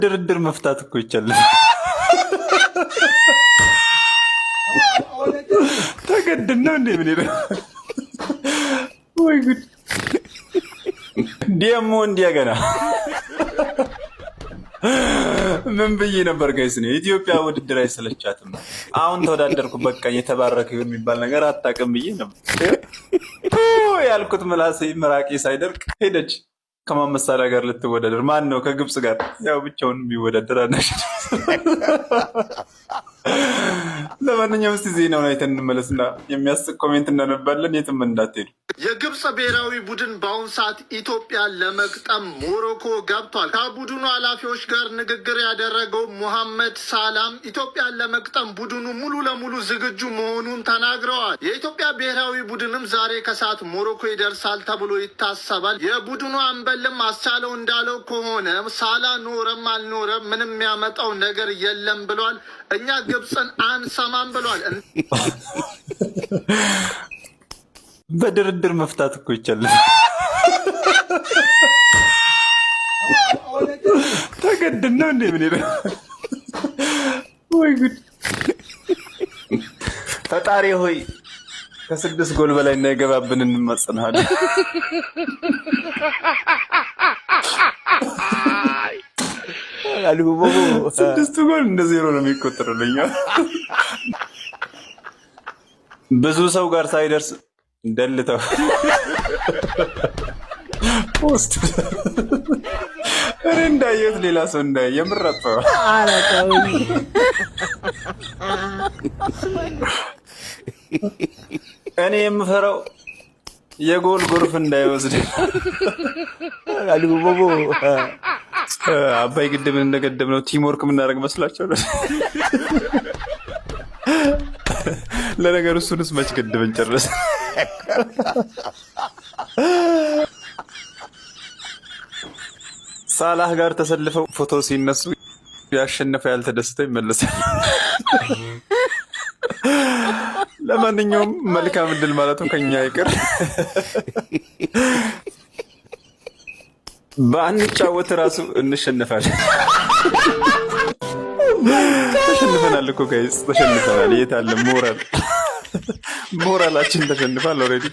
ድርድር መፍታት እኮ ይቻላል። ተገድን ነው እንዴ? ምን ይላል? ወይ ጉድ! ደሞ እንዲያገና ምን ብዬ ነበር guys? ነው ኢትዮጵያ ውድድር አይሰለቻትም። አሁን ተወዳደርኩ በቃ የተባረከ ይሁን የሚባል ነገር አታውቅም ብዬ ነበር ያልኩት። ምላሴ ምራቄ ሳይደርቅ ሄደች። ከማን መሳሪያ ጋር ልትወዳደር? ማን ነው? ከግብፅ ጋር። ያው ብቻውን የሚወዳደር አናሽ። ለማንኛውም እስቲ ዜናውን አይተን እንመለስና የሚያስቅ comment እናነባለን። የትም እንዳትሄዱ። የግብፅ ብሔራዊ ቡድን በአሁን ሰዓት ኢትዮጵያን ለመግጠም ሞሮኮ ገብቷል። ከቡድኑ ኃላፊዎች ጋር ንግግር ያደረገው ሙሐመድ ሳላም ኢትዮጵያን ለመግጠም ቡድኑ ሙሉ ለሙሉ ዝግጁ መሆኑን ተናግረዋል። የኢትዮጵያ ብሔራዊ ቡድንም ዛሬ ከሰዓት ሞሮኮ ይደርሳል ተብሎ ይታሰባል። የቡድኑ አምበልም አስቻለው እንዳለው ከሆነ ሳላ ኖረም አልኖረም ምንም የሚያመጣው ነገር የለም ብሏል። እኛ ግብፅን አንሰማም ብሏል። በድርድር መፍታት እኮ ይቻላል። ተገድን ነው እንዴ? ምን ይላል? ወይ ጉድ! ፈጣሪ ሆይ ከስድስት ጎል በላይ እንዳይገባብን እንማጸናለን። ስድስቱ ጎል እንደ ዜሮ ነው የሚቆጠርልኛ። ብዙ ሰው ጋር ሳይደርስ ደልተው post እኔ እንዳየሁት ሌላ ሰው እንዳየ የምረጠው። እኔ የምፈራው የጎል ጎርፍ እንዳይወስድ። አባይ ግድብን እንደገደብ ነው teamwork የምናደርግ መስላቸው። ለነገሩ እሱንስ መች ግድብን ጨረስ። ሳላህ ጋር ተሰልፈው ፎቶ ሲነሱ ያሸነፈ ያልተደሰተው ይመለሳል። ለማንኛውም መልካም እድል ማለቱ ከኛ ይቅር። በአንጫወት እራሱ እንሸነፋለን። ተሸንፈናል እኮ guys፣ ተሸንፈናል። የት አለ ሞራል? ሞራላችን ተሸንፋል already።